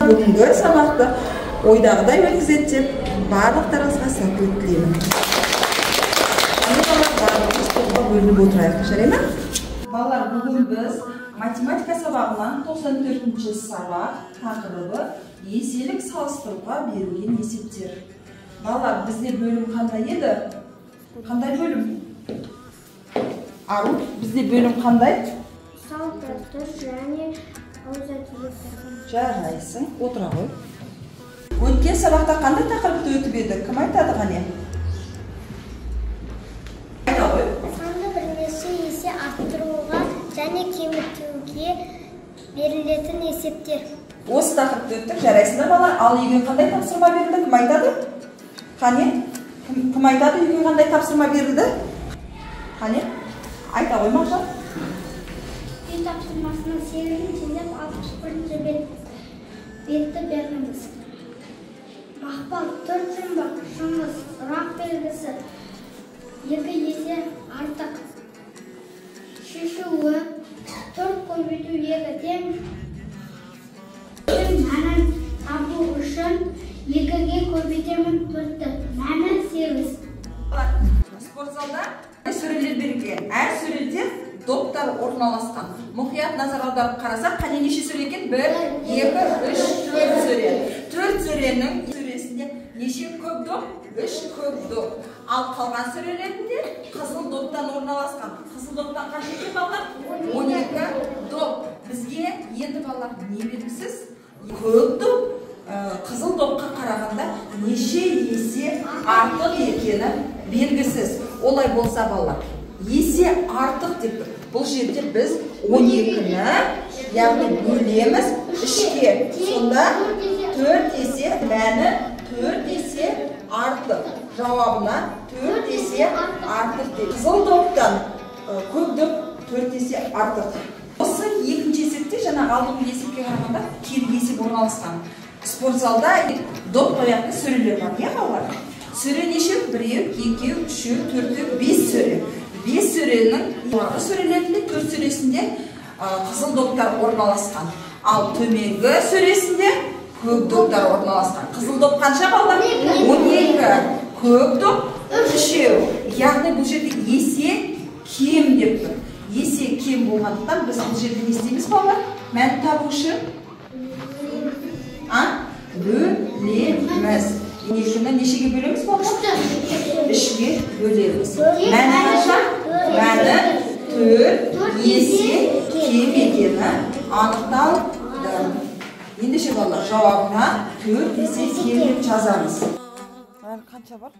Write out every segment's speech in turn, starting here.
Бүгінгі сабақты ойдағыдай өткізеді деп барлықтарыңызға сәттілік тілеймін. Барлығымыз топқа бөлініп отырайық, жарай ма? Балалар, бүгін біз математика сабағынан 94-ші сабақ тақырыбы еселік салыстыруға берілген есептер. Балалар, бізде бөлім қандай еді? Қандай бөлім? Ару, бізде бөлім қандай? Салт-дәстүр және ауыз әдебиеттер. Жарайсың, отыра ғой. Өткен сабақта қандай тақырыпты өтіп еді? Кім айтады қане? Айта ғой. Санды бірнеше есе арттыруға және кемітуге берілетін есептер. Осы тақырыпты өттік, жарайсыңдар балалар. Ал үйге қандай тапсырма берілді? Кім айтады? Қане? Кім айтады үйге қандай тапсырма берілді? Қане? Айта ғой, Мағжан. Үй тапсырмасының 8-ші 61-ші бетті беріңіз. Мақпал, 4 жұмбақ, Шыңғыс, сұрақ белгісі, 2 есе артық. Шешуі 4 көбейту 2 тең мәнін табу үшін 2-ге көбейтемін 4-ті. Мәні 8. Спортзалда сөрелер берілген. Әр сөреде доптар орналасқан. Мұқият назар аударып қарасақ, қане неше сөре екен? 1, 2, 3, 4 сөре. 4 сөренің сөресінде неше көк доп? 3 көк доп. Ал қалған сөрелерінде қызыл доптан орналасқан. Қызыл доптан қанша екен балалар? 12 доп. Бізге енді балалар не белгісіз? Көк доп қызыл допқа қарағанда неше есе артық екені белгісіз. Олай болса балалар, есе артық деп тұр. Бұл жерде біз 12-ні, яғни бөлеміз 3-ке. Сонда 4 есе, мәні 4 есе артық. Жауабына 4 есе артық деп. Қызыл доптан көк доп 4 есе артық. Осы екінші есепте жаңағы алдыңғы есепке қарағанда кері есеп орналасқан. Спортзалда доп қоятын сөрелер бар, иә балалар? Сөре неше? 1, 2, 3, 4, 5 сөре. 5 сөренің жоғарғы сөрелерінде 4 сөресінде қызыл доптар орналасқан. Ал төменгі сөресінде көк доптар орналасқан. Қызыл доп қанша балалар? 12. Көк доп 3. Яғни бұл жерде есе кем деп тұр. Есе кем болғандықтан біз бұл жерде не істейміз балалар? Мән табу үшін бөлеміз. Екіні нешеге бөлеміз балалар? 3-ге бөлеміз. Мәні қанша? Мәні 4 есе кем екені анықталды. Ендеше балалар, жауабына 4 есе кем деп жазамыз. Мәні қанша бар?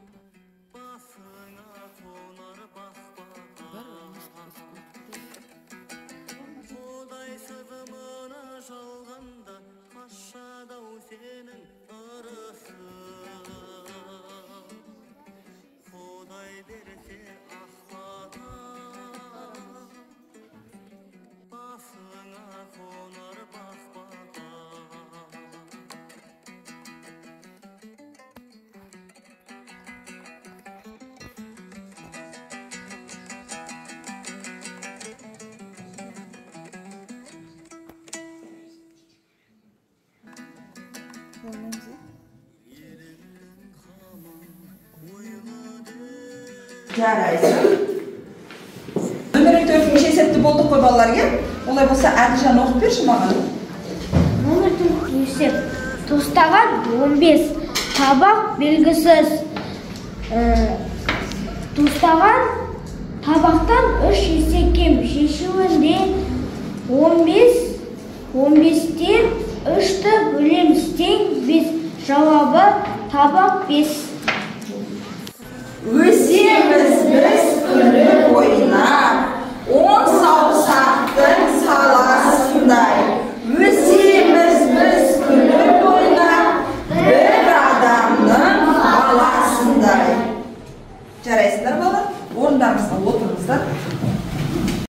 Жарайсың. Нөмірі 4-ші есепті болдық қой балалар, иә? Олай болса Әділжан оқып берші маған. Нөмір 4 есеп. Тостаған 15, табақ белгісіз. Тостаған табақтан 3 есе кем. Шешуінде 15-тен 3-ті бөлеміз, тең 5. Жауабы табақ 5. Өсеміз біз